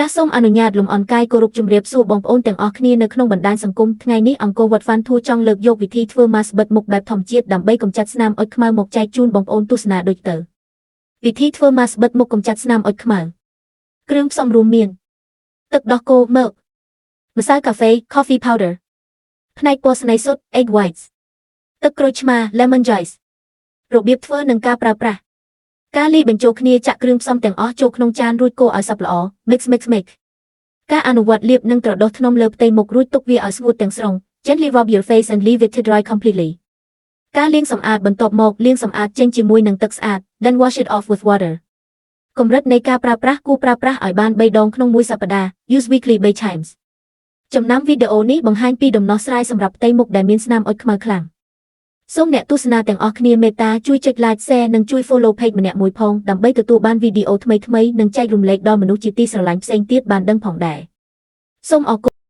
ចាសសូមអនុញ្ញាតលំអរកាយគោរពជំរាបសួរបងប្អូនទាំងអស់គ្នានៅក្នុងបណ្ដាញសង្គមថ្ងៃនេះអង្គរវត្តហ្វាន់ធូចង់លើកយកវិធីធ្វើម៉ាស្បិទមុខបែបធម្មជាតិដើម្បីកម្ចាត់ស្នាមអុចខ្មៅមកចែកជូនបងប្អូនទស្សនាដូចទៅវិធីធ្វើម៉ាស្បិទមុខកម្ចាត់ស្នាមអុចខ្មៅគ្រឿងផ្សំរួមមានទឹកដោះគោ milk ម្សៅកាហ្វេ coffee powder ផ្នែកពណ៌ស្នៃសុទ្ធ egg whites ទឹកក្រូចឆ្មា lemon juice របៀបធ្វើនិងការប្រើប្រាស់ការលាយបញ្ចូលគ្នាចាក់គ្រឿងផ្សំទាំងអស់ចូលក្នុងចានរួចកូរឲ្យសព្វល្អ mix mix mix ការអនុវត្តលាបនិងត្រដុសធ្នមលើផ្ទៃមុខរួចទុកវាឲ្យស្ងួតទាំងស្រុង Gently rub your face and leave it to dry completely. ការលាងសម្អាតបន្ទាប់មកលាងសម្អាតចេញជាមួយនឹងទឹកស្អាត Then wash it off with water. កម្រិតនៃការប្រើប្រាស់គួរប្រើប្រាស់ឲ្យបាន3ដងក្នុងមួយសប្តាហ៍ Use weekly 3 times. ចំណាំវីដេអូនេះបង្ហាញពីដំណោះស្រាយសម្រាប់ផ្ទៃមុខដែលមានស្នាមអុចខ្មៅខ្លាំងសូមអ្នកទស្សនាទាំងអស់គ្នាមេត្តាជួយចុច like share និងជួយ follow page ម្នាក់មួយផងដើម្បីទទួលបានវីដេអូថ្មីៗនិងចែករំលែកដល់មនុស្សជាទីស្រឡាញ់ផ្សេងទៀតបានដឹងផងដែរសូមអរគុណ។